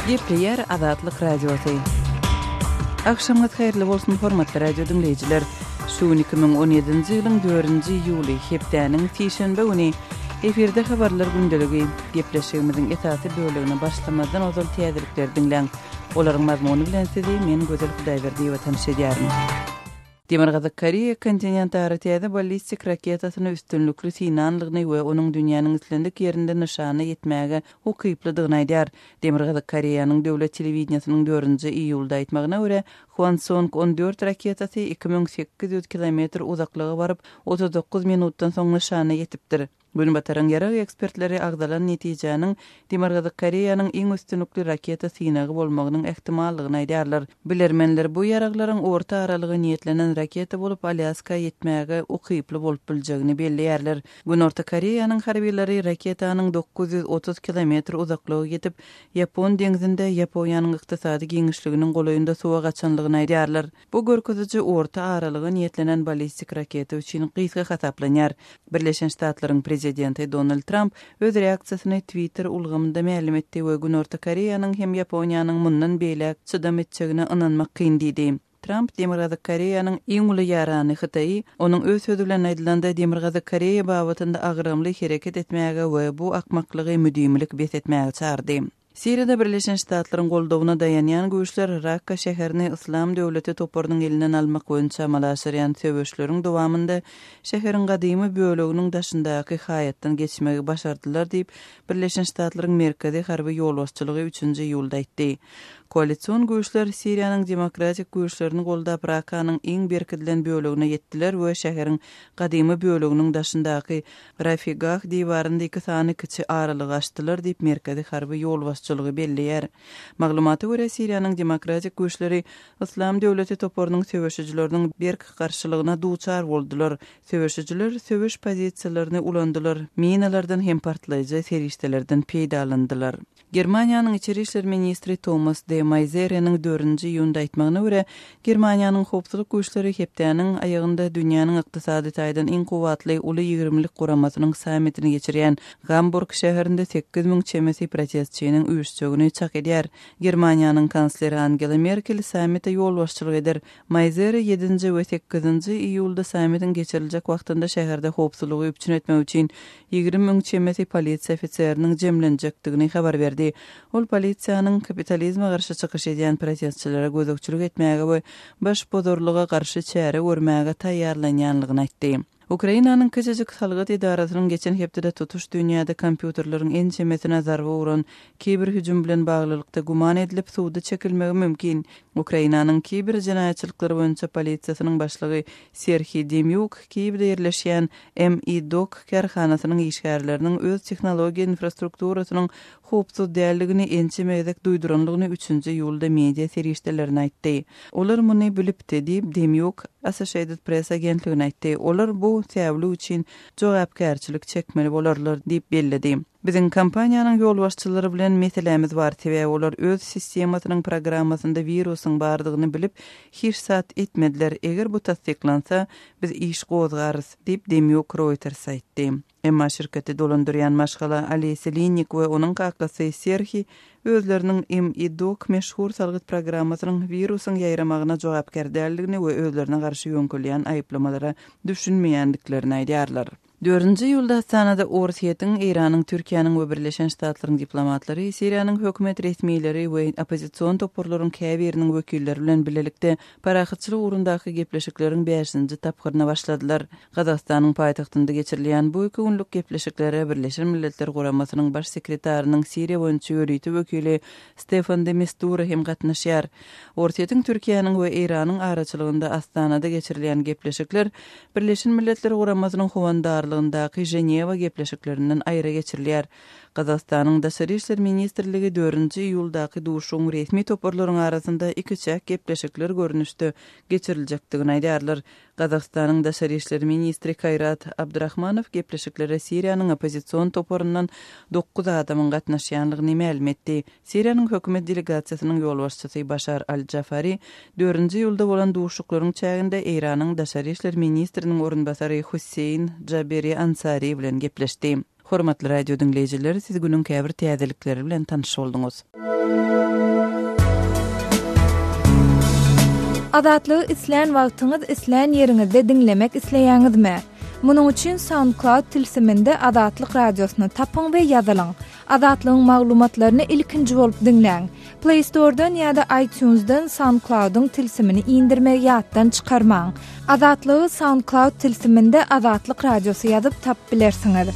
Gepleýär Azatlyk Radiosy. Agşamyňyz haýyrly bolsun, hormatly radio diňleýjiler! Şu gün 2017-nji ýylyň dördünji iýuly, hepdäniň sişenbe güni. Efirde habarlar gündeligi. Gepleşigimiziň esasy bölegine başlamazdan ozal täzelikleri diňläň. Olaryň mazmuny bilen sizi men Gözel Hudaýberdiýewa tanyş edýärin. Demirgazyk Koreýa kontinentara täze ballistik raketasyny üstünlikli synanlygyny we onuň dünýäniň islendik ýerinde nyşana ýetmäge ukyplydygyny aýdýar. Demirgazyk Koreýanyň döwlet telewideniýesiniň dördünji iýulda aýtmagyna görä, Hwansong 14 raketasy 2800 kilometr uzaklyga baryp, 39 minutdan soň nyşana ýetipdir. Günbataryň ýarag ekspertleri agzalan netijäniň Demirgazyk Koreýanyň iň üstünlikli raketa synagy bolmagynyň ähtimallygyny aýdýarlar. Bilermenler bu ýaraglaryň orta aralyga niýetlenen raketa bolup, Alýaska ýetmäge ukyply bolup biljegini belleýärler. Günorta Koreýanyň harbylary raketanyň 930 kilometr uzaklyga ýetip, Ýapon deňzinde Ýaponiýanyň ykdysady giňişliginiň golaýynda suwa gaçanlygyny aýdýarlar. Bu görkeziji orta aralyga niýetlenen ballistik raketa üçin gysga hasaplanýar. Birleşen Ştatlaryň prezidenti Donald Tramp öz reaksiýasyny Twitter ulgamynda mälim etdi we Günorta Koreýanyň hem Ýaponiýanyň mundan beýläk çydam etjegine ynanmak kyn diýdi. Tramp Demirgazyk Koreýanyň iň uly ýarany Hytaýy, onuň öz sözi bilen aýdylanda, Demirgazyk Koreýa babatynda agramly hereket etmäge we bu akmaklygy müdimilik bes etmäge çagyrdy. Siriýada Birleşen Ştatlaryň goldawyna daýanýan güýçler Rakka şäherini Yslam döwleti toparynyň elinden almak boýunça amala aşyrýan söweşleriň dowamynda şäheriň gadymy böleginiň daşyndaky haýatdan geçmegi başardylar diýip, Birleşen Ştatlaryň Merkezi harby ýolbaşçylygy üçünji iýulda aýtdy. Koalision güýçler Siriýanyň demokratik güýçlerini goldap Rakkanyň iň berkidilen bölegine ýetdiler we şäheriň gadymy böleginiň daşyndaky Rafigah diwarynda iki sany kiçi aralygy açdylar diýip, Merkezi harby ýolbaşçylygy belleýär. Maglumata görä, Siriýanyň demokratik güýçleri Yslam döwleti toparynyň söweşijileriniň berk garşylygyna duçar boldular. Söweşijiler söweş pozisiýalaryny ulandylar, minalardan hem partlaýjy serişdelerden peýdalandylar. Germaniýanyň içeri işler ministri Tomas de Maizereniň dördünji iýunda aýtmagyna görä, Germaniýanyň howpsuzlyk güýçleri hepdäniň aýagynda dünýäniň ykdysady taýdan iň kuwwatly Uly ýigrimlik guramasynyň sammitini geçirýän Gamburg şäherinde 8000 çemesi protestçiniň üýşjegini çak edýär. Germaniýanyň kansleri Angela Merkel sammite ýolbaşçylyk eder. Maizere ýedinji we sekizinji iýulda sammitiň geçiriljek wagtynda şäherde howpsuzlygy üpjün etmek üçin 20 müň çemesi polisiýa ofiseriniň jemlenjekdigini habar berdi. Ol polisiýanyň kapitalizme garşy çykyş edýän protestçilere gözegçilik etmäge we başbozarlyga garşy çäre görmäge taýýarlanýanlygyny aýtdy. Ukrainanyň kiçijik salgyt edarasynyň geçen hepdede tutuş dünýäde kompýuterleriň ençemesine zarba uran kiber hüjüm bilen baglylykda güman edilip suda çekilmegi mümkin. Ukrainanyň kiber jenaýatçylyklary boýunça polisiýasynyň başlygy Serhiý Demýuk Kiýewde ýerleşýän ME-Doc kärhanasynyň işgärleriniň öz tehnologiýa infrastrukturasynyň howpsuz däldigini ençeme gezek duýduranlygyny üçünji iýulda media serişdelerine aýtdy. Olar muny bilipdi, diýip, Demýuk Associated Press agentligine aýtdy. Olar bu säwlik üçin jogapkärçilik çekmeli bolarlar, diýip belledi. Biziň kompaniýanyň ýolbaşçylary bilen meselämiz bar, sebäbi olar öz sistemasynyň programmasynda wirusyň bardygyny bilip, hiç zat etmediler. Eger bu tassyklansa, biz iş gozgarys, diýip, Demýuk Reuters aýtdy. Emma şirketi dolandyrýan maşgala Olesýa Linnik we onuň kakasy Serhiý özleriniň M-I-Doc meşhur salgyt programmasynyň wirusyň ýaýramagyna jogapkär däldigini we özlerine garşy ýöňkelýän aýyplamalara düşünmeýändiklerini aýdýarlar. Dördünji iýulda Astanada Orsýetiň, Eýranyň, Türkiýäniň we Birleşen Ştatlaryň diplomatlary Siriýanyň hökümet resmileri we oppozision toparlaryň käbiriniň wekilleri bilen bilelikde parahatçylyk ugrundaky gepleşikleriň bäşinji tapgyryna başladylar. Gazagystanyň paýtagtynda geçirilýän bu iki günlük gepleşiklere Birleşen Milletler Guramasynyň Baş sekretarynyň Siriýa boýunça ýörite wekili Stefan de Mistura hem gatnaşýar. Orsýetiň, Türkiýäniň we Eýranyň araçylygynda Astanada geçirilýän gepleşikler Birleşen Milletler Guramasynyň howandarlygyndaky Ženewa gepleşiklerinden aýry geçirilýär. Gazagystanyň Daşary işler ministrligi dördünji iýuldaky duşuşygyň resmi toparlaryň arasynda ikiçäk gepleşikler görnüşde geçiriljekdigini aýdýarlar. Gazagystanyň daşary işler ministri Kaýrat Abdrahmanow gepleşiklere Siriýanyň oppozision toparyndan dokuz adamyň gatnaşýanlygyny mälim etdi. Siriýanyň hökümet delegasiýasynyň ýolbaşçysy Başar al-Jafari dördünji iýulda bolan duşuşyklaryň çäginde Eýranyň daşary işler ministriniň orunbasary Husseýn Jaberi Ansari bilen gepleşdi. Hormatly radio diňleýjiler, siz günüň käbir täzelikleri bilen tanyş bolduňyz. Azatlygy islän wagtyňyz, islän ýeriňizde diňlemek isleýäňizmi? Munuň üçin SoundCloud tilsiminde Azatlyk Radiosyny tapyň we ýazylyň. Azatlygyň maglumatlaryny ilkinji bolup diňläň. Play Store-dan ýa-da iTunes-dan SoundCloud-yň tilsimini indirmegi ýatdan çykarmaň. Azatlygy SoundCloud tilsiminde Azatlyk Radiosy ýazyp tapyp bilersiňiz.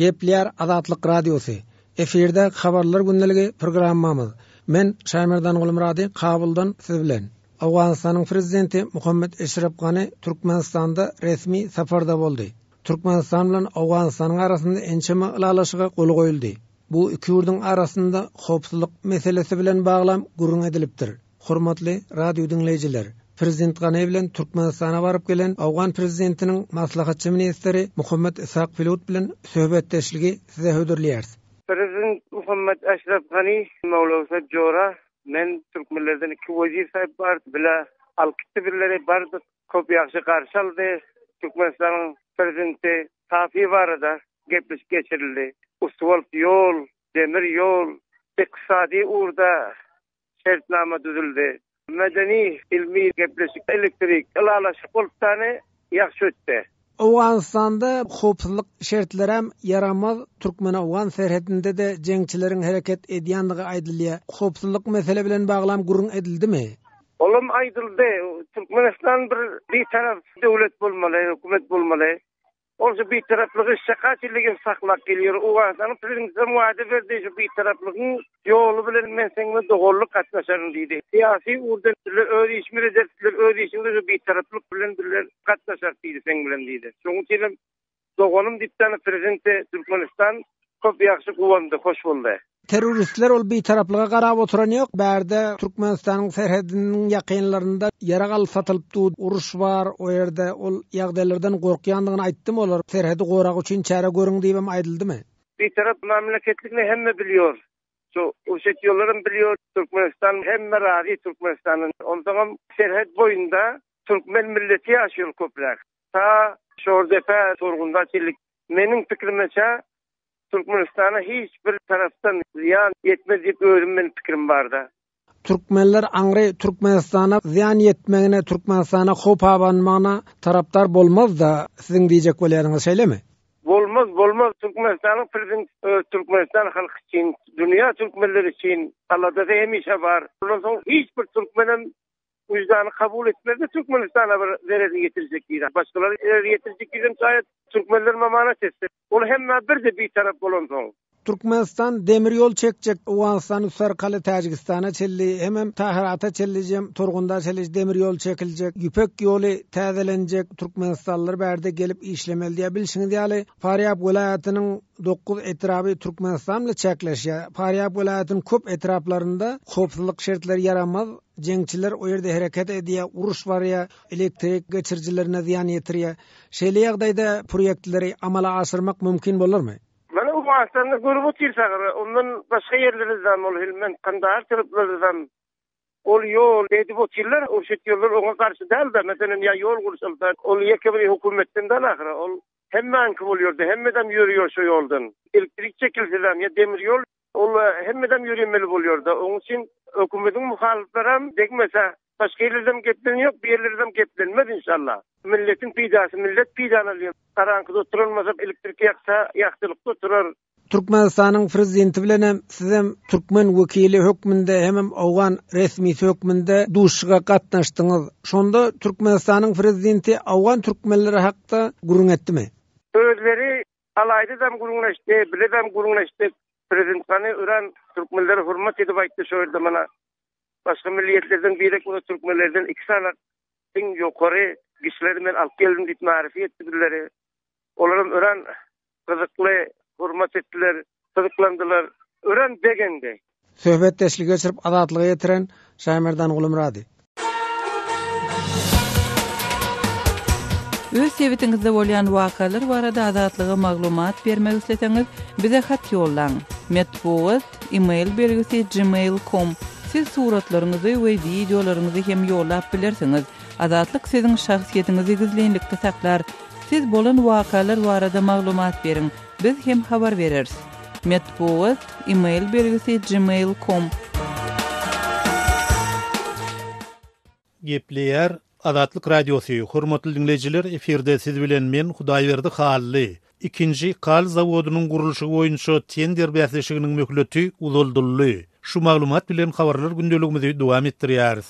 Gepleýär Azatlyk Radiosy. Efirde Habarlar gündeligi programmamyz. Men Şaýmerdan Gulmyrady Kabuldan siz bilen. Owganystanyň Prezidenti Muhammet Eşrep Gani Türkmenistanda resmi saparda boldy. Türkmenistan bilen Owganystanyň arasynda ençeme ylalaşyga gol goýuldy. Bu iki ýurduň arasynda howpsuzlyk meselesi bilen baglam gürrüň edilipdir. Hormatly radio diňleýjiler, Prezident Gani bilen Türkmenistana baryp gelen owgan Prezidentiniň maslahatçy ministri Muhammet Ishak Pilut bilen söhbetdeşligi size hödürleýäris. Prezident Muhammet Eşref Gani, Mawlawsa Jora, men türkmenlerden iki wezir saýyp bar, bile alyp gitdi bizleri, bardyk, köp ýagşy garşy aldy. Türkmenistanyň Prezidenti Safi barada gepleşik geçirildi. Usswalt ýol, demir ýol, ykdysady ugurda şertnama düzüldi. Medeni, ylmy gepleşik, elektrik ylalaşyk bolup dany ýagşy ötdi. Owganystanda howpsuzlyk şertlerem ýaramaz, türkmen-owgan serhedinde-de jeňçileriň hereket edýändigi aýdylýar. Howpsuzlyk mesele bilen baglam gürrüň edildimi? Olam aýdyldy. Türkmenistan bir bitarap döwlet bolmaly, hökümet bolmaly. Ol şu bitaraplygy şakaçylygy saklap gelýär. Owganystanyň prezidenti wada berdi, şu bitaraplygyň ýoly bilen men seň bilen doganlyk gatnaşaryn diýdi. Syýasy ugurdan bizler öz işimizi ederis, sizler öz işiňizi şu bitaraplyk bilen bizler gatnaşarys diýdi seň bilen diýdi. Şonuň üçin hem doganym diýip däne prezidente Türkmenistan köp ýagşy guwandy, hoş boldy. Terroristler ol bitaraplyga garap oturan ýok. Bärde Türkmenistanyň serhediniň ýakynlarynda ýarag alyp satylyp dur, uruş bar o ýerde, ol ýagdaýlardan gorkýandygyny aýtdymy olar? Serhedi gorag üçin çäre görüň diýibem aýdyldymy? Bitarap mamleketligini hemme bilýor. Şu uruş etýorlaram bilýor. Türkmenistan hemme razy Türkmenistandan. Onsoňam serhet boýunda türkmen milleti ýaşaýar köpräk. Ta Şordepe, Sorgunda çenli. Meniň pikirime-çä Türkmenistana hiç bir tarapdan zyýan ýetmez diýip özüm meniň pikirim barda. Türkmenler aňry Türkmenistana zyýan ýetmegine Türkmenistana howp abanmagyna tarapdar bolmazda siziň diýjek bolýanyňyz şeýlemi? Bolmaz bolmaz Türkmenistanyň prezident öz Türkmenistan halky üçin dünýä türkmenleri üçin aladasy hemişe bar. Ondan soň hiç bir türkmenem Wyždany kabul etmezde Türkmenistana bir zererini ýetirjek diýdi. Başgalar zerer ýetirjek diýsem şaýat türkmenler mamana çetse. Ol hemmä birde bitarap bolansoň. Türkmenistan demir ýol çekjek Owganystan üsti arkaly Täjigistana çenli hemem Taherata çenli jem Turgunda çenli demir ýol çekiljek. Ýüpek ýoly täzelenjek Türkmenistanlylar bärde gelip işlemeli diýýär. Bilşiňiz ýaly Farýap welaýatynyň dokuz etraby Türkmenistan bilen çäkleşýär. Farýap welaýatynyň köp etraplarynda howpsuzlyk şertleri ýaramaz. Jeňçiler o ýerde hereket edýär, uruş barýar, elektrik geçirijilerine zyýan ýetirýär. Şeýle ýagdaýda proýektleri amala aşyrmak mümkin bolarmy? Mana Owganystanda görüp otyrsak, ondan başga ýerlerde-de ol Helmand, Kandahar taraplarda-da ol ýol edip otyrlar, uruş etýärler, oňa garşy däl-de, meselem, ýa ýol gurşalsa, ol ýeke bir hökümetden däl ahyry, ol hemmäniňki bolýar-da, hemmedem ýörýär şo ýoldan. Elektrik çekilse-de, ýa demir ýol Ol hemmedem ýöremeli bolýarda. Oň üçin hökümediň muhalyflaram degmese başga ýerlerdem geplen ýok, bu ýerlerdem geplenmez inşallah. Milletiň peýdasy, millet peýdany alýar. Garaňkyda oturan bolsa elektrik ýaksa ýagtylykda oturar. Türkmenistanyň prezidenti bilenem sizem türkmen wekili hökmünde hemem owgan resmisi hökmünde duşuşyga gatnaşdyňyz. Şonda Türkmenistanyň prezidenti owgan türkmenleri hakda gürrüň etdimi? Özleri Alaýdadam gürrüňleşdi, biledem gürrüňleşdik. Prezident Gani örän türkmenleri hurmat edip aýtdy şo ýerde mana başga milliýetlerden birek bolsa türkmenlerden iki sany iň ýokary kişileri men alyp geldim diýip maryfy etdi bizleri. Olaram örän gyzykly hurmat etdiler, gyzyklandylar. Örän begendi. Söhbetdeşligi geçirip Azatlyga ýetiren Şaýmerdan Gulumyrady. Öz sebitiňizde bolýan wakalar barada Azatlyga maglumat bermek isleseňiz, bize hat ýollaň. Metbugat, e-mail belgisi gmail com. Siz suratlaryňyzy we wideolaryňyzy hem ýollap bilersiňiz. Azatlyk siziň şahsyýetiňizi gizlinlikde saklar. Siz bolan wakalar barada maglumat beriň, biz hem habar bereris. Metbugat, email belgisi gmail com. Gepleýär Azatlyk Radiosy, Hormatly diňleýjiler, efirde siz bilen men Hudaýberdi Hally. Ikinji kal zawodynyň gurluşygy boýunça tender bäsleşiginiň möhleti uzaldyldy. Şu maglumat bilen habarlar gündeligimizi dowam etdirýäris.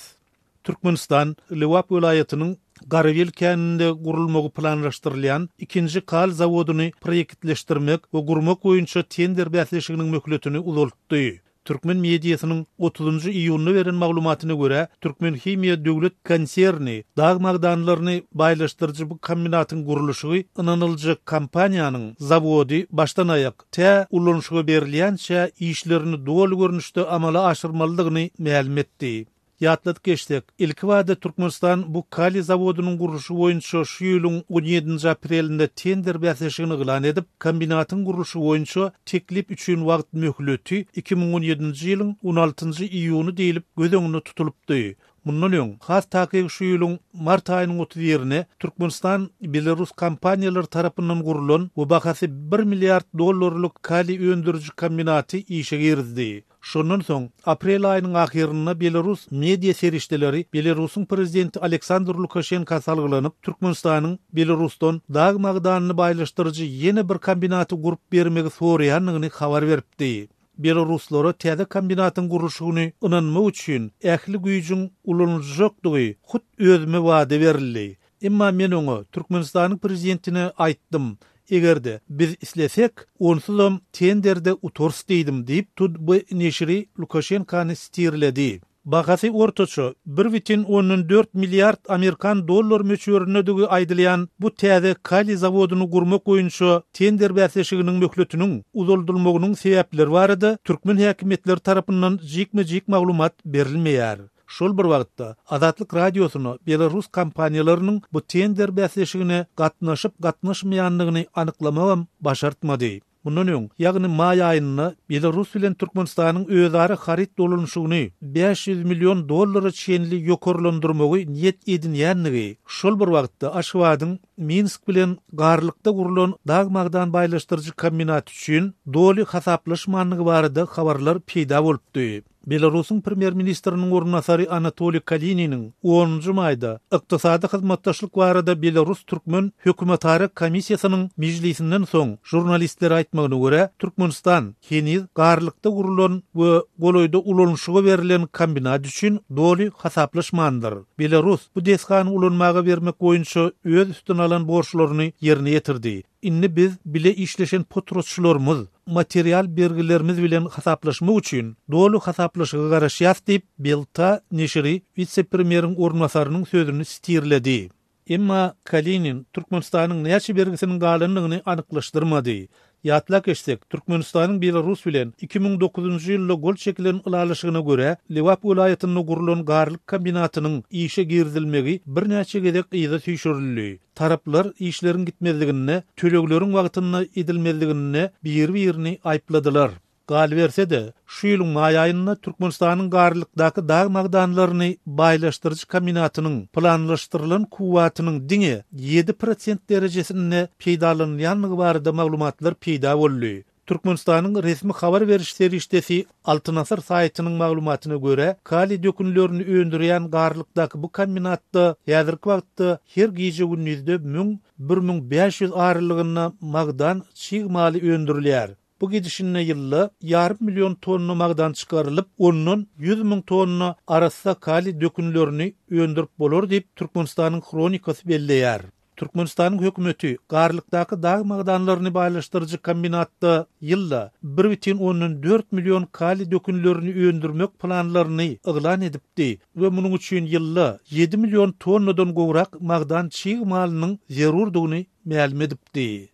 Türkmenistan Lebap welaýatynyň Garabil käninde gurulmagy planlaşdyrylýan ikinji kal zawodyny proýektleşdirmek we gurmak boýunça tender bäsleşiginiň möhletini uzaltdy. Türkmen mediasynyň otuzynjy iýunda beren maglumatyna görä, Türkmenhimiýa döwlet konserni dag magdanlaryny baýlaşdyryjy bu kombinatyň gurluşygy ynanyljak kompaniýanyň zawody başdan-aýak, tä ulanyşyga berilýänçä işlerini doly görnüşde amala aşyrmalydygyny mälim etdi. Ýatladyp geçsek, ilkibada Türkmenistan bu kaliý zawodynyň gurluşygy boýunça şu ýylyň on ýedinji aprelinde tender bäsleşigini yglan edip, kombinatyň gurluşygy boýunça teklip üçin wagt möhleti 2017-nji ýylyň on altynjy iýuny diýlip göz öňünde tutulypdy. Mundan öň, has takygy şu ýylyň mart aýynyň otuz birine Türkmenistan belarus kompaniýalary tarapyndan gurlan we bahasy bir milliard dollarlyk kaliý öndüriji kombinaty işe girizdi. Şondan soň, aprel aýynyň ahyrynda belarus media serişdeleri Belarusyň prezidenti Aleksandr Lukaşenka salgylanyp, Türkmenistanyň Belarusdan dag magdanyny baýlaşdyryjy ýene bir kombinaty gurup bermegi soraýandygyny habar beripdi. Belaruslara täze kombinatyň gurluşygyny ynanmak üçin ähli güýjüň ulanyljakdygy hut özüme wada berildi. Emma men oňa, Türkmenistanyň prezidentine aýtdym, eger-de, biz islesek, onsuzam tenderde utarys diýdim diýip, TUDB neşiri Lukaşenkany sitirledi. Bahasy ortaça bir bütin ondan dört milliard amerikan dollary möçberindedigi aýdylýan bu täze kaliý zawodyny gurmak boýunça tender bäsleşiginiň möhletiniň uzaldylmagynyň sebäpleri barada türkmen häkimiýetleri tarapyndan jikme-jik maglumat berilmeýär. Şol bir wagtda, Azatlyk Radiosyna belarus kompaniýalarynyň bu tender bäsleşigine gatnaşyp-gatnaşmaýandygyny anyklamagam başartmady. Mundan öň, ýagny maý aýynda Belarus bilen Türkmenistanyň özara haryt dolanyşygyny 500 million dollara çenli ýokarlandyrmagy niýet edinýändigi, şol bir wagtda Aşgabadyň Minsk bilen Garlykda gurlan dag-magdan baýlaşdyryjy kombinaty üçin doly hasaplaşmandygy barada habarlar peýda bolupdy. Belarusyň premýer-ministriniň orunbasary Anatoliý Kalininiň onunjy maýda Ykdysady hyzmatdaşlyk barada belarus-türkmen hökümetara komissiýasynyň mejlisinden soň žurnalistlere aýtmagyna görä, Türkmenistan heniz Garlykda gurlan we golaýda ulanyşyga berlen kombinat üçin doly hasaplaşmandyr. Belarus bu desgany ulanmaga bermek boýunça öz üstüne alan borçlaryny ýerine ýetirdi. Indi biz bile işleşen potratçylarymyz, material bergilerimiz bilen hasaplaşmak üçin doly hasaplaşyga garaşýas diýip, Belta neşiri wise-premýeriň orunbasarynyň sözüni sitirledi. Emma Kalinin Türkmenistanyň näçe bergisiniň galandygyny anyklaşdyrmady. Ýatlap geçsek, Türkmenistanyň Belarus bilen 2009-njy ýylda gol çekilen ylalaşygyna görä, Lebap welaýatynda gurlan garlyk kombinatynyň işe girizilmegi birnäçe gezek yza süýşürildi. Taraplar işleriň gitmezliginde, tölegleriň wagtynda edilmezliginde biri-birini aýypladylar. Galyberse-de, şu ýylyň maý aýynda Türkmenistanyň Garlykdaky dag magdanlaryny baýlaşdyryjy kombinatynyň planlaşdyrylan kuwwatynyň diňe 7% derejesinde peýdalanylýandygy barada maglumatlar peýda boldy. Türkmenistanyň resmi habar beriş serişdesi Altyn Asyr saýtynyň maglumatyna görä, kaliý dökünlerini öndürýän Garlykdaky bu kombinatda häzirki wagtda her gije-gündizde müň, 1500 aralygynda magdan çig maly öndürilýär. Bu gidişinde ýylda ýarym million tonna magdan çykarylyp, ondan 100 müň tonna arassa kaliý dökünlerini öndürip bolar diýip, Türkmenistanyň Hronikasy belleýär. Türkmenistanyň hökümeti Garlykdaky dag magdanlaryny baýlaşdyryjy kombinatda ýylda bir bütin ondan dört million kaliý dökünlerini öndürmek planlaryny yglan edipdi we munuň üçin ýylda ýedi million tonnadan gowrak magdan çig malynyň zerurdygyny mälim edipdi.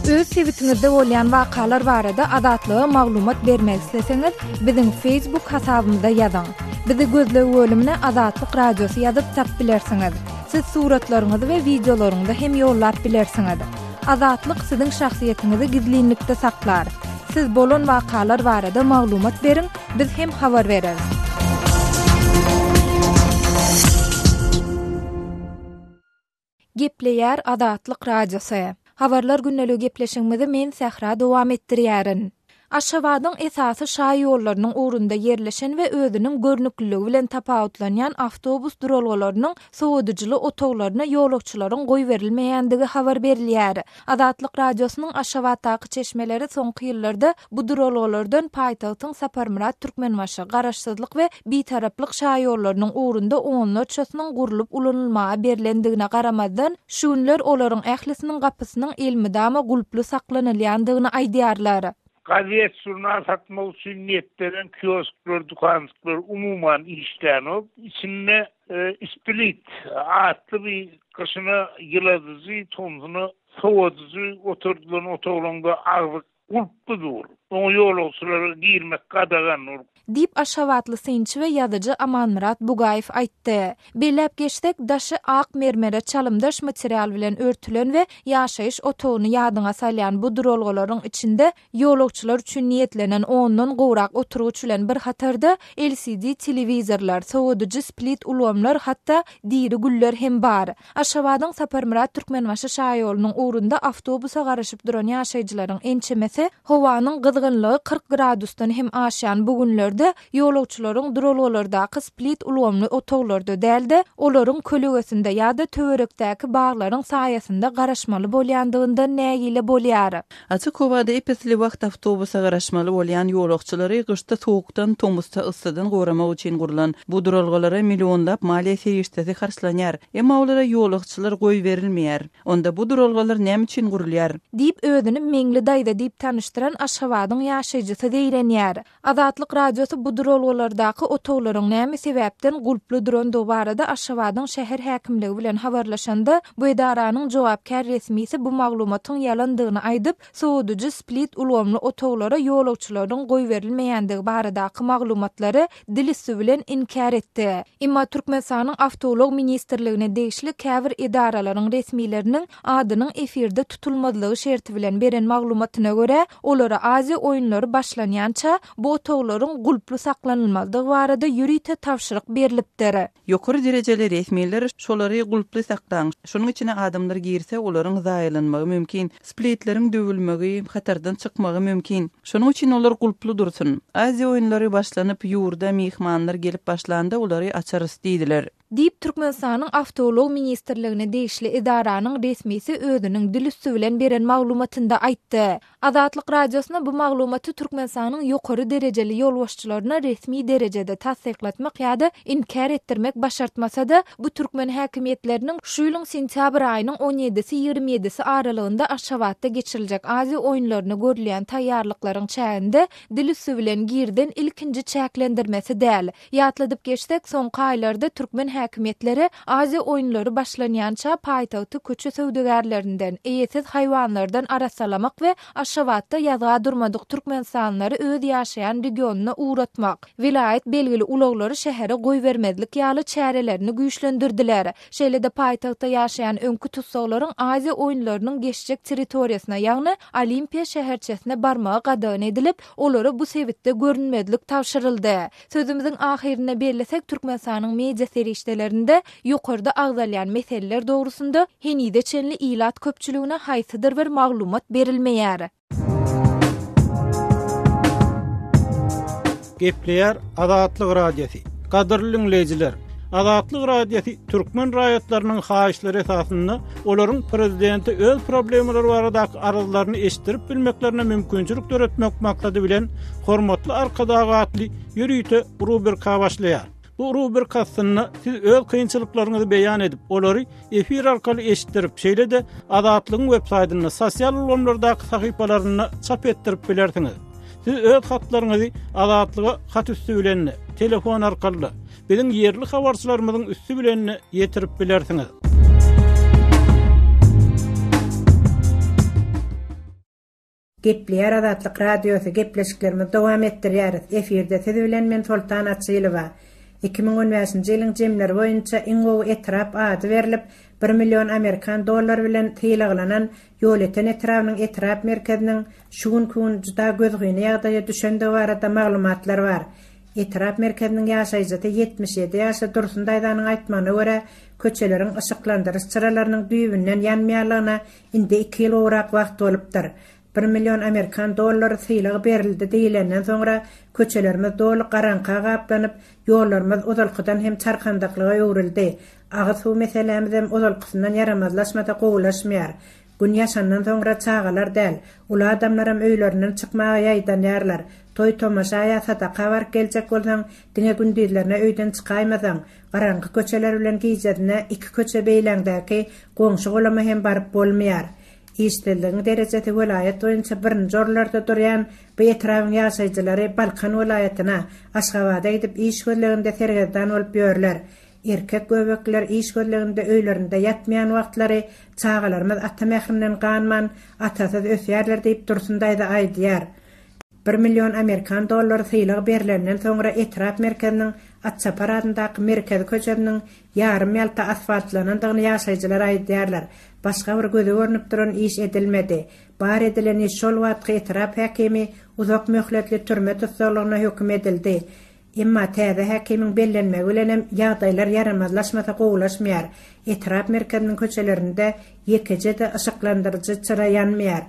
Öz sebitiňizde bolýan wakalar barada Azatlyga maglumat bermek isleseňiz, biziň Facebook hasabymyza ýazyň. Bizi gözleg bölümine Azatlyk Radiosy ýazyp tap bilersiňiz. Siz suratlaryňyzy we wideolaryňyzy hem ýollap bilersiňiz. Azatlyk siziň şahsyýetiňizi gizlinlikde saklar. Siz bolan wakalar barada maglumat beriň, biz hem habar bereris. Gepleýär Azatlyk Radiosy. Habarlar gündeligi gepleşigimizi men Sähra dowam etdirýärin. Aşgabadyň esasy şaýollarynyň ugrunda ýerleşen we özüniň görnükliligi bilen tapawutlanýan awtobus duralgalarynyň sowadyjyly otaglaryna ýolagçylaryň goýberilmeýändigi habar berilýär. Azatlyk Radiosynyň Aşgabatdaky çeşmeleri soňky ýyllarda bu duralgalardan paýtagtyň Saparmyrat Türkmenbaşy, Garaşsyzlyk we Bitaraplyk şaýollarynyň ugrunda onlarçasynyň gurlup ulanylmaga berlendigine garamazdan, şu günler olaryň ählisiniň gapysynyň elmydama gulply saklanylýandygyny aýdýarlar. Gazet-žurnal satmak üçin niýetlenen kiosklar, dükanjyklar umuman işlänok. Içinde Split atly bir gyşyna ýyladyjy, tomsuna sowadyjy oturdylan otaglaryň-da agzy gulply dur. Oňa ýolagçylara girmek gadagan. Ol. Diýip, aşgabatly synçy we ýazyjy Amanmyrat Bugaýew aýtdy. Belläp geçsek, daşy ak mermere çalymdaş material bilen örtülen we ýaşaýyş otagyny ýadyňa salýan bu duralgalaryň içinde Ýolagçylar üçin niýetlenen ondan gowrak oturgyç bilen bir hatarda LCD telewizorlar, sowadyjy split ulgamlar, hatda diri güller hem bar. Aşgabadyň Saparmyrat Türkmenbaşy şaýolunyň ugrunda awtobusa garaşyp duran ýaşaýjylaryň ençemesi howanyň gyzgynlygy 40 gradusdan hem aşýan bu günlerde ýolagçylaryň duralgalardaky split ulgamly otaglarda däl-de, olaryň kölegesinde ýa-da töwerekdäki baglaryň saýasynda garaşmaly bolýandygyndan nägile bolýar. Açyk howada ep-esli wagt awtobusa garaşmaly bolýan ýolagçylary gyşda sowukdan, tomusda yssydan goramak üçin gurlan bu duralgalara millionlap maliýe serişdesi harçlanýar. Emma olara ýolagçylar goýberilmeýär. Onda bu duralgalar näme üçin gurulýar? Diýip, özüni Meňli daýza diýip tanyşdyran Aşgabadyň ýaşaýjysy zeýrenýär. Azatlyk Radiosy bu duralgalardaky otaglaryň näme sebäpden gulply durandygy barada Aşgabadyň şäher häkimligi bilen habarlaşanda, bu edaranyň jogapkär resmisi bu maglumatyň ýalandygyny aýdyp, sowadyjy split ulgamly otaglara ýolagçylaryň goýberilmeýändigi baradaky maglumatlary dil üsti bilen inkär etdi. Emma Türkmenistanyň Awtoulag ministrligine degişli käbir edaralaryň resmileriniň adynyň efirde tutulmazlygy şerti bilen beren maglumatyna görä, olara Aziýa oýunlary başlanýança bu otaglaryň gulply saklanylmalydygy barada ýörite tabşyryk berlipdir. Ýokary derejeli resmiler şolary gulply saklaň, şonuň içine adamlar girse olaryň zaýalanmagy mümkin, splitleriň döwülmegi, hatardan çykmagy mümkin. Şonuň üçin olar gulply dursun. Aziýa oýunlary başlanyp, ýurda myhmanlar gelip başlanda olary açarys diýdiler. Diýip, Türkmenistanyň Awtoulag ministrligine degişli edaranyň resmisi özüniň dil üsti bilen beren maglumatynda aýtdy. Azatlyk Radiosyna bu maglumaty Türkmenistanyň ýokary derejeli ýolbaşçylaryna resmi derejede tassyklatmak ýa-da inkär etdirmek başartmasa-da, bu türkmen häkimiýetleriniň şu ýylyň sentýabr aýynyň on ýedisi, 27 ýedisi aralygynda Aşgabatda geçiriljek Aziýa oýunlaryna görülýän taýýarlyklaryň çäginde dil üsti bilen girizen ilkinji çäklendirmesi däl. Ýatladyp geçsek, soňky aýlarda türkmen häkimiýetleri Aziýa oýunlary başlanýança paýtagty köçe söwdagärlerinden, eýesiz haýwanlardan arassalamak we Aşgabatda ýazga durmadyk türkmenistanlylary öz ýaşaýan regionyna ugratmak, welaýat belgili ulaglary şähere goýbermezlik ýaly çärelerini güýçlendirdiler. Şeýle-de paýtagtda ýaşaýan öňki tussaglaryň Aziýa oýunlarynyň geçjek territoriýasyna, ýagny Olimpiýa şäherçesine barmagy gadagan edilip, olara bu sebitde görünmezlik tabşyryldy. Sözümiziň ahyrynda bellesek, Türkmenistanyň media serişdelerinde ýokarda agzalýan meseleler dogrusynda henize çenli ilat köpçüligine haýsydyr bir maglumat berilmeýär. Gepleýär Azatlyk Radiosy. Gadyrly diňleýjiler! Azatlyk Radiosy türkmen raýatlarynyň haýyşlary esasynda olaryň prezidente öz problemalary baradaky arzlaryny eşitdirip bilmeklerine mümkinçilik döretmek maksady bilen Hormatly Arkadag atly ýörite rubrika başlaýar. Bu rubrika astynda siz öz kynçylyklaryňyzy beýan edip, olary efir arkaly eşitdirip, şeýle-de Azatlygyň web saýtynda, sosial ulgamlardaky sahypalarynda çap etdirip bilersiňiz. Siz öz hatlaryňyzy Azatlyga hat üsti bilen-de, telefon arkaly-da, biziň ýerli habarçylarymyzyň üsti bilen-de ýetirip bilersiňiz. Gepleýär Azatlyk Radiosy, gepleşiklerimizi dowam etdirýäris. Efirde siz bilen men Soltan Açylowa. 2015-nji ýylyň jemleri boýunça iň gowy etrap ady berlip, bir million amerikan dollary bilen sylaglanan Ýolöten etrabynyň etrap merkeziniň şu günki gün juda gözgyny ýagdaýa düşendigi barada maglumatlar bar. Etrap merkeziniň ýaşaýjysy 77 ýaşly Dursun daýzanyň aýtmagyna görä, köçeleriň yşyklandyryş çyralarynyň düýbünden ýanmaýanlygyna indi iki ýyl gowrak wagt bolupdyr. Bir million amerikan dollary sylag berildi diýlenden soňra köçelerimiz doly garaňka gaplanyp, ýollarymyz ozalkydan hem çarkandaklyga öwrüldi. Agyz suw meselämizem ozalkysyndan ýaramazlaşmasa gowulaşmaýar. Gün ýaşandan soňra çagalar däl, uly adamlaram öýlerinden çykmaga ýaýdanýarlar. Toý-tomaşa ýa sadaka baryp geljek bolsaň, diňe gündizlerine öýden çykaýmasaň, garaňky köçeler bilen gijesine iki köçe beýläňdäki goňşy-golama hem baryp bolmaýar. Işsizligiň derejesi welaýat boýunça birinji orunlarda durýan bu etrabyň ýaşaýjylary Balkan welaýatyna, Aşgabada gidip iş gözleginde sergezdan bolup ýörler. Erkek göbekliler iş gözleginde öýlerinde ýatmaýan wagtlary çagalarymyz ata mährinden ganman, atasyz ösýärler diýip Dursun daýza aýdýar. Bir million amerikan dollary sylag berlenden soňra etrap merkeziniň Atçapar adyndaky merkezi köçesiniň ýarym-ýalta asfaltlanandygyny ýaşaýjylar aýdýarlar. Başga bir göze görnüp duran iş edilmedi. Bar edilen iş şol wagtky etrap häkimi uzak möhletli türme tussaglygyna höküm edildi. Emma täze häkimiň bellenmegi bilenem ýagdaýlar ýaramazlaşmasa gowulaşmaýar. Etrap merkeziniň köçelerinde ýekeje-de yşyklandyryjy çyra ýanmaýar.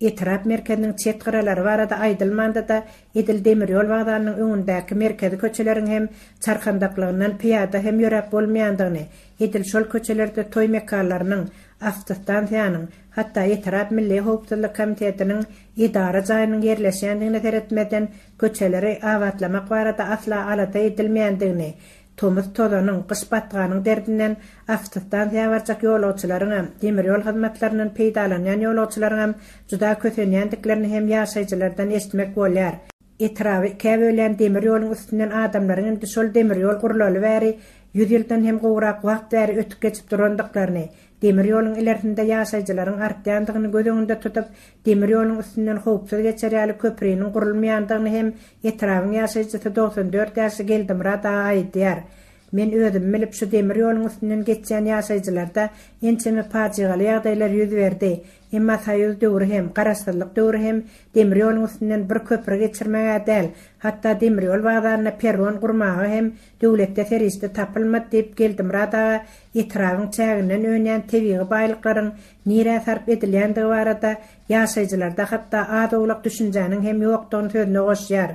Etrap merkeziniň çet gyralary barada aýdylmanda-da, edil demir ýol wokzalynyň öňündäki merkezi köçeleriň hem çarkandaklygyndan pyýada hem ýöräp bolmaýandygyny, edil şol köçelerde toý mekanlarynyň, awtostansiýanyň, hatda etrap Milli howpsuzlyk komitetiniň edara jaýynyň ýerleşýändigine seretmezden, köçeleri abatlamak barada asla alada edilmeýändigini, tomus tozanyň, gyş batganyň derdinden awtostansiýa barjak ýolagçylaryňam, demir ýol hyzmatlaryndan peýdalanýan ýolagçylaryňam juda kösenýändiklerini hem ýaşaýjylardan eşitmek bolýar. Etraby ikä bölýän demir ýoluň üstünden adamlaryň indi şol demir ýol gurlaly bäri ýüz ýyldan hem gowrak wagt bäri ötüp geçip durandyklaryny, Demir ýoluň ilersinde ýaşaýjylaryň artýandygyny göz öňünde tutup, demir ýoluň üstünden howpsuz geçer ýaly köpriniň gurulmaýandygyny hem etrabyň ýaşaýjysy 94 ýaşly Geldimyrat aga aýdýar. Men özüm bilip şu demir ýoluň üstünden geçýän ýaşaýjylarda ençeme pajygaly ýagdaýlar ýüz berdi. Emma soýuz döwri hem, garaşsyzlyk döwri hem demir ýoluň üstünden bir köpri geçirmeg-ä däl, hatda demir ýol wokzalynda perron gurmaga hem döwletde serişde tapylmady diýip, Geldimyrat aga etrabyň çäginden önýän tebigy baýlyklaryň nirä sarp edilýändigi barada ýaşaýjylarda hatda az-owlak düşünjäniň hem ýokdugyny sözüne goşýar.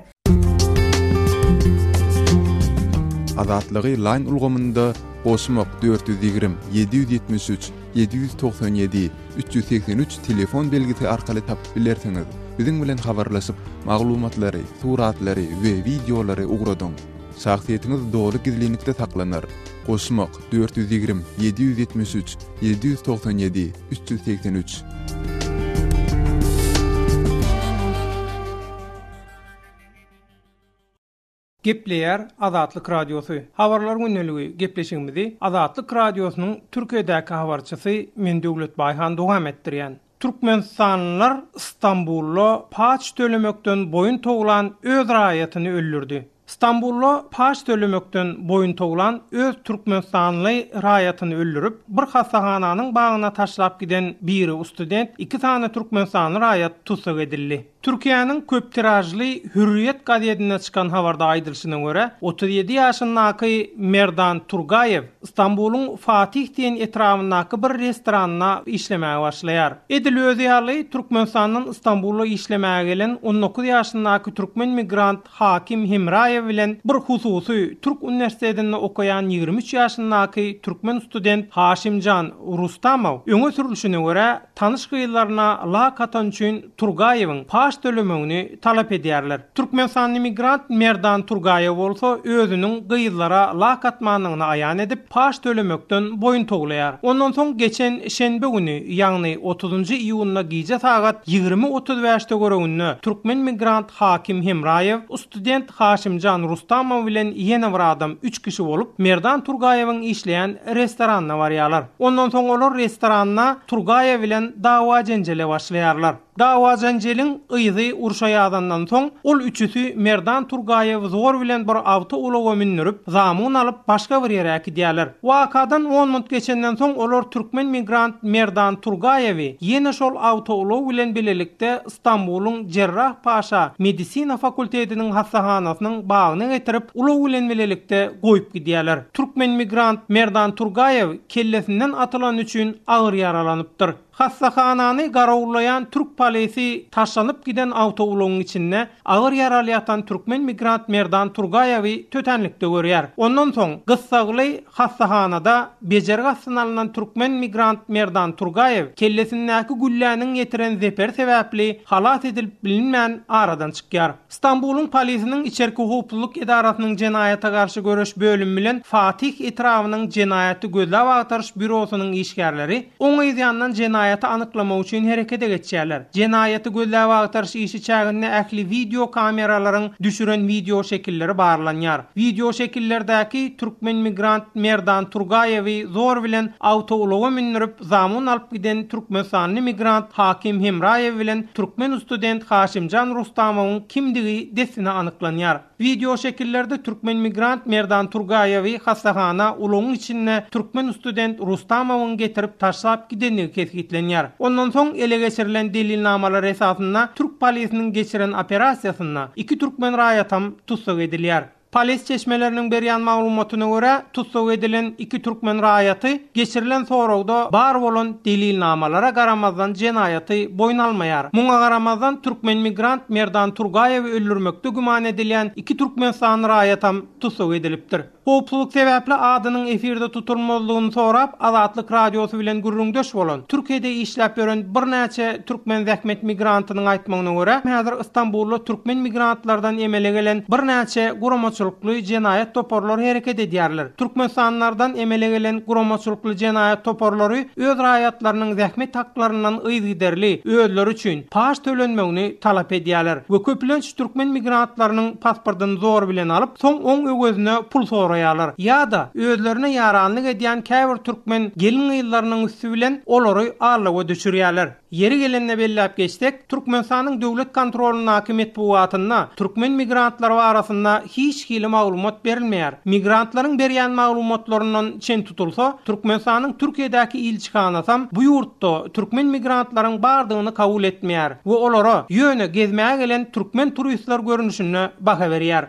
Azatlygy Line ulgamynda goşmak 420 773 797 383 telefon belgisi arkaly tapyp bilersiňiz. Biziň bilen habarlaşyp, maglumatlary, suratlary we wideolary ugradyň. Şahsyýetiňiz doly gizlinlikde saklanar. Goşmak, 420, 773, 797, 383. Gepleýär Azatlyk Radiosy. Habarlar gündeligi gepleşigimizi Azatlyk Radiosynyň Türkiýedäki habarçysy men Döwlet Baýhan dowam etdirýän. Türkmenistanlylar Stambulda paç tölemekden boýun towlan öz raýatyny öldürdi. Stambulda paç tölemekden boýun towlan öz türkmenistanly raýatyny öldürip, bir hassahananyň bagyna taşlap giden biri student, iki sany türkmenistanly raýat tussag edildi. Türkiýäniň köp tiražly Hürriýet gazetinde çykan habarda aýdylyşyna görä, 37 ýaşyndaky Merdan Turgaýew Stambulyň Fatih diýen etrabyndaky bir restoranda işlemäge başlaýar. Edil özi ýaly, Türkmenistandan Stambula işlemäge gelen 19 ýaşyndaky türkmen migrant Hakim Hemraýew bilen bir hususy türk uniwersitetinde okaýan 23 ýaşyndaky türkmen student Haşimjan Rustamow öňe sürülişine görä, tanyş gyzlaryna lak atany üçin Turgaýewiň paç tölemegini talap edýärler. Türkmenistanly migrant Merdan Turgaýew bolsa özüniň gyzlara lak atmandygyny aýan edip, paç tölemekden boýun towlaýar. Ondan soň geçen şenbe güni, ýagny otuzynjy iýunda gije sagat 20 35 töwereginde türkmen migrant Hakim Hemraýew, student Haşimjan Rustamow bilen ýene bir adam, üç kişi bolup, Merdan Turgaýewiň işleýän restoranyna barýarlar. Ondan soň olar restoranda Turgaýew bilen dawa-jenjele başlaýarlar. Dawa-jenjeliň yzy urşa ýazandan soň, ol üçüsi Merdan Turgaýewi zor bilen bir awtoulaga mündürip, zamun alyp, başga bir ýere äkidýärler. Wakadan on minut geçenden soň olar türkmen migrant Merdan Turgaýewi ýene şol awtoulag bilen bilelikde Stambulyň Jerrahpaşa medisina fakultetiniň hassahanasynyň bagyna getirip, ulag bilen bilelikde goýup gidýärler. Türkmen migrant Merdan Turgaýew kellesinden atylany üçin agyr ýaralanypdyr. Hassahanany garawullaýan türk polisi taşlanyp giden awtoulagyň içinde agyr ýaraly ýatan türkmen migrant Merdan Turgaýewi tötänlikde görýär. Ondan soň gyssagly hassahanada bejergi astyna alnan türkmen migrant Merdan Turgaýew kellesindäki gülläniň ýetiren zeperi sebäpli halas edilip bilinmän aradan çykýar. Stambulyň polisiniň içerki howpsuzlyk edarasynyň jenaýata garşy göreş bölümi bilen Fatih etrabynyň jenaýaty gözläp agtaryş býurosynyň işgärleri oň yzýandan jenaýaty anyklamak üçin herekete geçýärler. Jenaýaty gözläp agtaryş işi çäginde ähli wideo kameralaryň düşüren wideo şekilleri barlanýar. Wideo şekillerdäki türkmen migrant Merdan Turgaýewi zor bilen awtoulaga mündürip, zamun alyp giden türkmenistanly migrant Hakim Hemraýew bilen türkmen student Haşimjan Rustamowyň kimdigi dessine anyklanýar. Wideoşekillerde türkmen migrant Merdan Turgaýewi hassahana ulagyň içinde türkmen student Rustamowyň getirip taşlap gidendigi kesgitlenýär. Ondan soň ele geçirilen delilnamalar esasynda türk polisiniň geçiren operasiýasynda iki türkmen raýatam tussag edilýär. Polis çeşmeleriniň berýän maglumatyna görä, tussag edilen iki türkmen raýaty geçirilen soragda bar bolan delilnamalara garamazdan jenaýaty boýun almaýar. Muňa garamazdan, türkmen migrant Merdan Turgaýewi öldürmekde güman edilýän iki türkmenistanly raýatam tussag edilipdir. Howpsuzlyk sebäpli adynyň efirde tutulmazlygyny sorap, Azatlyk Radiosy bilen gürrüňdeş bolan, Türkiýede işläp ýören birnäçe türkmen zähmet migrantynyň aýtmagyna görä, häzir Stambulda türkmen migrantlardan emele gelen birnäçe guramaçylykly jenaýat toparlary hereket edýärler. Türkmenistanlylardan emele gelen guramaçylykly jenaýat toparlary öz raýatlarynyň zähmet haklaryndan yzygiderli özleri üçin paç tölenmegini talap edýärler we köplenç türkmen migrantlarynyň pasportyny zor bilen alyp, soň oň öwezine pul soraýarlar ýa-da özlerine ýaranlyk edýän käbir türkmen gelin-gyzlarynyň üsti bilen olary aldawa düşürýärler. Ýeri gelende belläp geçsek, Türkmenistanyň döwlet kontrolyndaky metbugatynda türkmen migrantlary barasynda hiç hili maglumat berilmeýär. Migrantlaryň berýän maglumatlaryndan çen tutulsa, Türkmenistanyň Türkiýedäki ilçihanasam bu ýurtda türkmen migrantlaryň bardygyny kabul etmeýär we olara ýöne gezmäge gelen türkmen turistler görnüşinde baha berýär.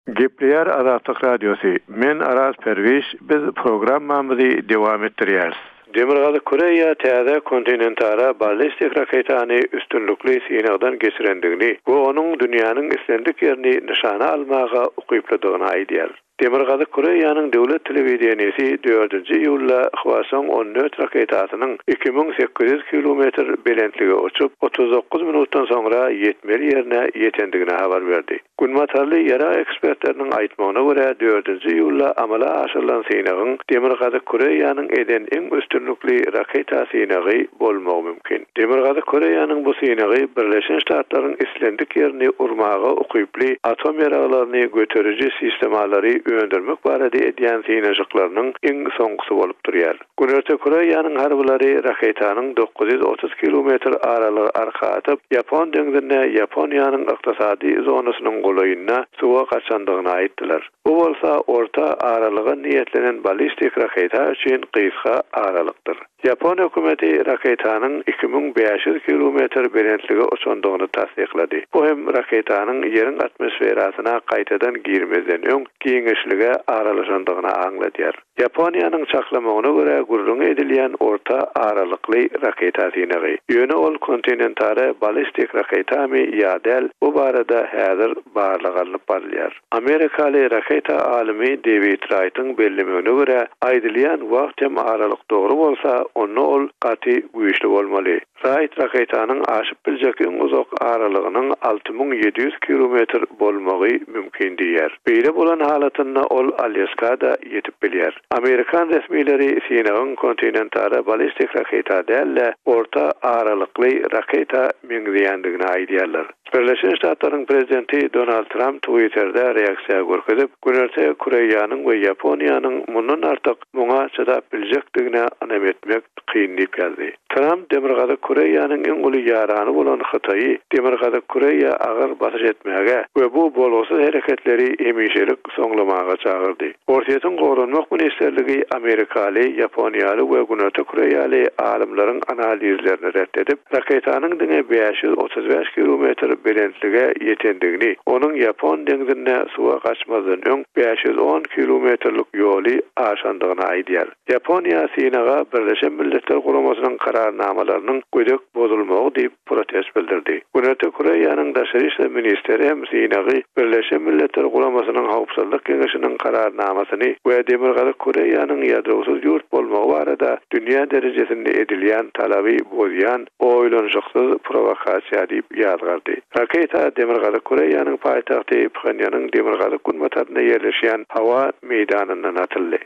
Gepleýär Azatlyk Radiosy, Men Araz Perwiş, biz programmamyzy dowam etdirýäris. Demirgazyk Koreýa täze kontinentara ballistik raketany üstünlikli synagdan geçirendigini we onuň dünýäniň islendik ýerini nyşana almaga ukyplydygyny aýdýar. Demirgazyk Koreýanyň döwlet telewideniýesi dördünji iýulda Hwasong 14 raketasynyň 2800 kilometr belentlige uçup, 39 minutdan soňra ýetmeli ýerine ýetendigini habar berdi. Günbatarly ýarag ekspertleriniň aýtmagyna görä, dördünji iýulda amala aşyrylan synagyň Demirgazyk Koreýanyň eden iň üstünlikli raketa synagy bolmagy mümkin. Demirgazyk Koreýanyň bu synagy Birleşen Ştatlaryň islendik ýerini urmaga ukyply atom ýaraglaryny göteriji sistemalary öndürmek barada edýän synanyşyklarynyň iň soňkusy bolup durýar. Günorta Koreýanyň harbylary raketanyň 930 kilometr aralygy arka atyp, Ýapon deňzinde Ýaponiýanyň ykdysady zonasynyň golaýynda suwa gaçandygyny aýtdylar. Bu bolsa orta aralyga niýetlenen ballistik raketa üçin gysga aralykdyr. Ýapon hökümeti raketanyň 2500 kilometr belentlige uçandygyny tassyklady. Bu hem raketanyň Ýeriň atmosferasyna gaýtadan girmezden öň giňişlige aralaşandygyny aňladýar. Ýaponiýanyň çaklamagyna görä, gürrüňi edilýän orta aralykly raketa synagy. Ýöne ol kontinentara ballistik raketamy ýa däl, bu barada häzir barlag alnyp barylýar. Amerikaly raketa alymy Dewid Raýtyň bellemegine görä, aýdylýan wagt hem aralyk dogry bolsa, onda ol gaty güýçli bolmaly. Raýt raketanyň aşyp biljek iň uzak aralygynyň 6700 kilometr bolmagy mümkin diýýär. Beýle bolan halatynda ol Alýaska-da ýetip bilýär. Amerikan resmileri synagyň kontinentara ballistik raketa däl-de, orta aralykly raketa meňzeýändigini aýdýarlar. Birleşen Ştatlaryň prezidenti Donald Tramp Twitterde reaksiýa görkezip, Günorta Koreýanyň we Ýaponiýanyň mundan artyk muňa çydap biljekdigine ynam etmek kyn diýip ýazdy. Tramp Demirgazyk Koreýanyň iň uly ýarany bolan Hytaýy Demirgazyk Koreýa agyr basyş etmäge we bu bolgusyz hereketleri hemişelik soňlamaga çagyrdy. Orsýetiň Goranmak ministrligi amerikaly, ýaponiýaly we günorta koreýaly alymlaryň analizlerini ret edip, raketanyň diňe 535 kilometr belentlige ýetendigini, onuň Ýapon deňzinde suwa gaçmazdan öň 510 kilometrlik ýoly aşandygyny aýdýar. Ýaponiýa synaga Birleşen Milletler Guramasynyň kararnamalarynyň gödek bozulmagy diýip protest bildirdi. Günorta Koreýanyň daşary işler ministri hem synagy Birleşen Milletler Guramasynyň Howpsuzlyk Geňeşiniň kararnamasyny we Demirgazyk Koreýanyň ýadrosyz ýurt bolmagy barada dünýä derejesinde edilýän talaby bozýan oýlanyşyksyz prowokasiýa diýip ýazgardy. Raketa Demirgazyk Koreýanyň paýtagty Phenýanyň demirgazyk-günbatarynda ýerleşýän howa meýdanyndan atyldy.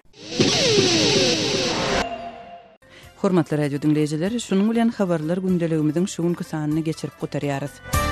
Hormatly radio diňleýjiler, şunuň bilen habarlar gündeligimiziň şu günki sanyny geçirip gutarýarys.